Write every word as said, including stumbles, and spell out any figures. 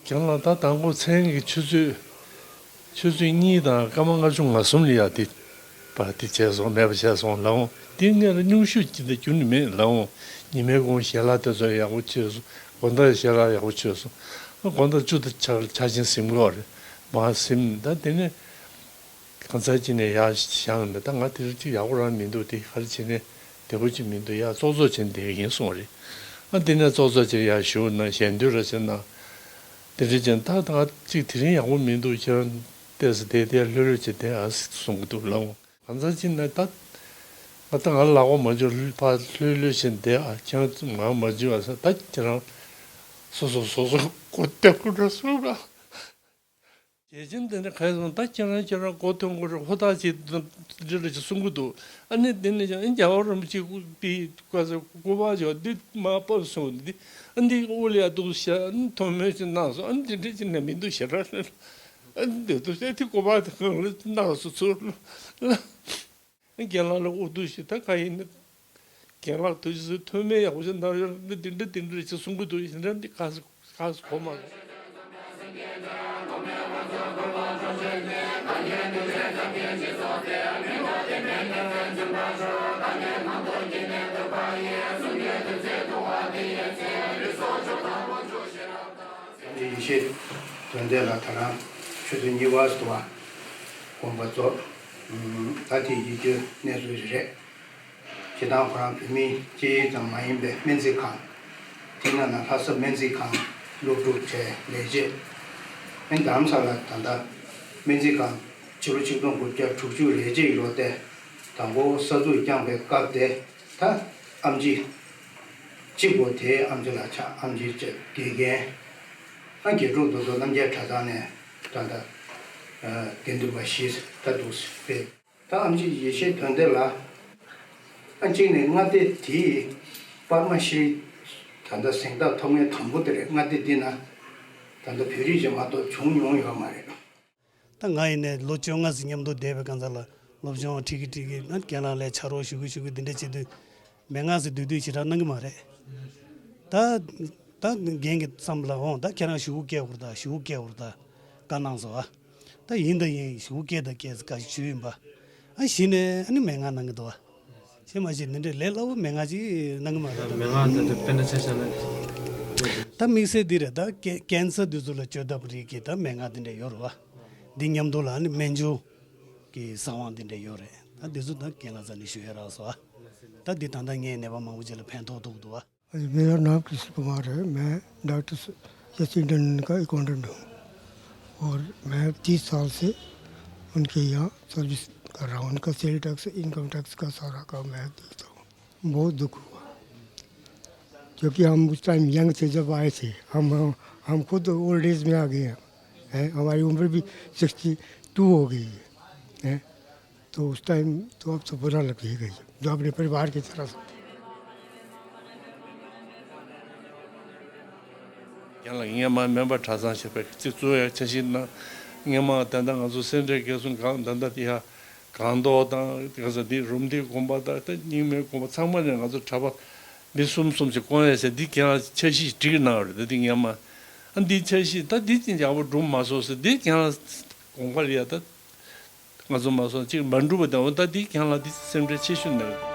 ཁྱེད་རང་ད་དང་པོ་མཚན་གྱི་ཆུ་ཚོད་ཆུ་ཚོད་གཉིས་དང་སྐར་མ་ལྔ་བཅུ་ང་གསུམ་ལ་ཡ་དེ་པ་དེ་བྱས་སོང་མེད་པ་བྱས་སོང་ལབ་འོང་། དེ་ངས་ལ་སྙུང་ཤུགས་ཀྱི་དེ་རྒྱུ་ནི་མེད་ལབ་འོང་། ཉི་མའི་གུང་ཞལ་ལག་དེ་ཚོ་ཡག་པོ་མཆོད་སོང་། དགོང་དག་ཞལ་ལག་ཡག་པོ་མཆོད་སོང་། དགོང་དག་བཅུ་དང་ཆ་ཆ་ཆེན་ཟིན་གོ་རེད། མ་ཟིན་ད་དེ་ནས། གང་ཟག་ཅིག་ནས་ཡར་བཞེངས་ནས་ད་ང་དེ་རིང་ཅིག་ཡག་པོ་རང་མི་འདུག་དེ་ག་རེ་བྱས་ནས་བདེ་པོ་ཅིག་མི་འདུག་ཡར་ཙོག་ཙོག་བྱས་ནས་བསྡད་ཡིན་གསུངས་རེད། ཨ་དེ་ནས་ཙོག་ཙོག་བྱས་ཡར་བཞུགས་ན་ཞལ་འདོན་ར་བྱས་ན། དེ་འདྲ་བྱས་ན་ད་ད་ཅིག་དེ་རིང་ཡག་པོ་མི་འདུག་ཁྱེད་རང་ལྟས་སུ་བསྡད་དེ་ལྷོད་ལྷོད་བྱས་བསྡད་ཨ་སྲིད་གསུང་གི་འདུག་ལབ་འོང་། གང་ཟག་ཅིག་ནས་ད་ང་ད་ང་ལ་ལག་པ་མ་འཇོག་ཕར་ལྷོད་ལྷོད་བྱས་བསྡད་ཨ་ཁྱེད་རང་ང་མ་འཇུ་ཨ་ས་ད་ཁྱེད་རང་སོ་སོ་སོ་སོ་སྒོ་བཏོན་དགོས་འདྲ་གསུངས་ར། རྒྱལ་ཆེན་དེ་འདྲ་ག་རེ་སོང་ད་ཁྱེད་རང་ཁྱེད་རང་མགོ་ཐོན་དགོས་རེད་ཧོ་ཐག་ཅིག་འདི་འདྲ་ཅིག་གསུང་གི་འདུག་ཨ་ནི་དེ་ནས་ཀྱང་ཨ་རྒྱལ་བ་རིན་པོ་ཆེ་སྐུ་པའི་བཀའ་སྩལ་སྐུ་པར་ཅིག་འདི་མར་ཕབ་སོང་འདི་ཨ་འདི་དབུ་ལ་ཡ་འདུག་ཤ་ཨ་ནི་ཐོག་མེད་ཅིག་གནང་སོང་ཨ་ནི་འདི་འདྲ་ཅིག་ནས་མི་འདུག་ཞེ་དྲག་ཨ་ནི་འདི་འདུག་ཨ་དེ་སྐུ་པར་དེ་གང་ལ་གནང་སོང་ཚུར། རྒན་ལགས་ལ་ཨུ་ཐུག་ཞིག་ད་ག་ཡིན་ན། རྒན་ལགས་དུས་ཚོད་ཐོན་མེད་ཡག་པོ་ཞིག་གནང་ཡོད་ན་འདི་འདྲ་འདི་འདྲ་ཞིག་གསུང་གི་འདུག་ཞེ་དྲག་འདི་ག་ས་ག་ས་གོ་མ་སོང་། ཡེ་ཤེས་དོན་ལྡན་ལགས་ད་རང་ཆུ་ཚོད་གཉིས་པ་ཟེར་བ་དགོངས་པ་རྫོགས། ད་དེ་ཡིད་སྐྱོའི་གནས་ཚུལ་རེད། སྤྱིར་བཏང་ཁོ་རང་བོད་མི་སྐད་ཡིག་ཙམ་མ་ཡིན་པའི་སྨན་རྩིས་ཁང་། དེ་ནང་ན་ལྷ་ས་སྨན་རྩིས་ཁང་སློབ་ཕྲུག་བྱས་ལས་བྱེད། ཨ་ནི་རྡ་རམ་ས་ལ་ད་ལྟ་སྨན་རྩིས་ཁང་ཕྱི་ལོ་ཆིག་སྟོང་དགུ་བརྒྱ་དྲུག་ཅུ་རེ་གཅིག་ལོ་སྟེ་དང་པོ་གསར་འཛུགས་བསྐྱངས་པའི་སྐབས་དེ་ད་ཨེམ་ཆི་གཅིག་པོ་དེའི་ཨེམ་ཆི་ལ་ཆགས་ཨེམ་ཆི་བཅས་དགེ་རྒན་ཨ་དགེ་ཕྲུག་དེ་ཚོ་རྣམ་རྒྱལ་གྲྭ་ཚང་ནས་ད་ལྟ་དགེ་འདུན་པ་བཞི་ད་འདུག་སྤེལ། ད་ཨེམ་ཆི་ཡེ་ཤེས་དོན་ལྡན་ལགས། ཨ་གཅིག་ནས་མངའ་སྡེ་དེའི་པདྨ་ཤྲི་ད་ལྟ་གཟེངས་རྟགས་ཐོབ་མཁན་དང་པོ་དེ་རེད། མངའ་སྡེ་འདི་ན་ད་ལྟ་བོད་རིགས་ཅིག་མ་གཏོགས་བྱུང་མྱོང་ཡོད་མ་རེད། ད་ང་ཡིན་ནས་ལོ་བཅོ་ལྔ་ཙམ་མཉམ་དུ་བསྡད་པའི་སྒང་ཚང་ལ་སློབ་སྦྱོང་ཁྲིད་ཀྱི་ཁྲིད་ཀྱི་ཨ་རྒན་ལགས་ལ་ཕྱག་རོགས་ཞུ་གི་ཞུ་གི་འདི་འདྲ་བྱེད་དུས་མན་ངག་ཟེར་བསྡུས་བསྡུས་ཞེ་དྲག་གནང་གི་མ་རེད། ད་ད་རྒན་གྱི་བསམ་ལ་འོང་ད་ཁྱེད་རང་ཞུ་གུ་སྐྱེལ་དགོས་རེད་ད་ཞུ་གུ་སྐྱེལ་དགོས་རེད་ད་བཀའ་གནང་སོང་ཨ། ད་ཡིན་ད་ཡིན་ཞུ་གུ་སྐྱེལ་ད་སྐྱེལ་ཟེར་བཀའ་ཞུས་ཡིན་པ། ཨ་གཞི་ནས་ཨ་ནི་མན་ངག་གནང་གི་འདུག་བ། ཤེས་མ་ཤེས་འདི་འདྲའི་ལས་སླ་བོ་མན་ངག་ཅིག་གནང་གི་མ་རེད་ད། མན་ངག་དེ་ཚོ་དཔེར་ན་ཆ་བཞག་ན། ད་དམིགས་བསལ་འདི་རེད་ད་ཀེ་ཀན་སར་འདི་ཚོ་ལ་བཅོས་ཐབས་རིགས་ཀྱི་ད་མན་ངག་འདི་འདྲ་ཡོད་རེད་བ། འདི་མཉམ་དུ་ལ་ཨ་ནི་སྨན་སྦྱོར་གྱི་གསང་བ་འདི་འདྲ་ཡོད་རེད་ད་འདི་ཚོ་ད་རྒན་ལགས་རྩ་ནས་ཞུ་ཡ་རག་སོང་ཨ། ད་འདི་ད་ལྟ་ངའི་ནད་པ་མང་པོ་ཅིག་ལ་ཕན་ཐོགས་ཐུབ་འདུག་བ། मेरा नाम कृष्ण कुमार है। मैं डॉक्टर सचिन टंडन का अकाउंटेंट हूँ और मैं तीस साल से उनके यहाँ सर्विस कर रहा हूँ। उनका सेल टैक्स, इनकम टैक्स का सारा काम मैं देखता हूँ। बहुत दुख हुआ क्योंकि हम उस टाइम यंग थे जब आए थे। हम हम खुद ओल्ड एज में आ गए हैं, हैं? हमारी उम्र भी सिक्सटी टू हो गई है, हैं? तो उस टाइम तो अब तो बुरा लगेगा ही, जो अपने परिवार की तरह से। ཡང་ལ་ངས་མ་སྨན་པ་གྲྭ་ཚང་ཞེས་པའི་རྩིས་གཙོ་ཡང་འཆར་གཞི་གནང་། ངས་མ་ད་ལྟ་ང་ཚོ་སེ་འབྲས་དགེ་གསུམ་གང་ད་ལྟ་དེ་ཡ་སྒང་ཏོག་དང་ག་ས་འདི་རུམ་བཏེག་དགོན་པ་དང་ད་རྙིང་མའི་དགོན་པ་ཚང་མ་ནས་ང་ཚོ་གྲྭ་པ་མི་གསུམ་གསུམ་ཞིག་བསྐོ་ཡ་ཟེར་འདི་ཁྱེད་རང་འཆར་གཞི་ཞིག་བསྒྲིགས་གནང་བ་རེད། ད་འདི་ངས་མ་ཨ་འདི་འཆར་གཞི་ད་འདི་ཅི་ཡག་པོ་སྒྲུབ་མ་སོང་ཟེར་འདི་ཁྱེད་རང་དགོངས་པ་རེད་ཡ། ད་ང་ཚོ་མ་སོང་ཅིག་མ་འགྲུབ་པ་དང་འོ་ད་འདི་ཁྱེད་རང་ལ་འདི་སེམས་ཁྲལ་ཆེ་ཤོས་ནས།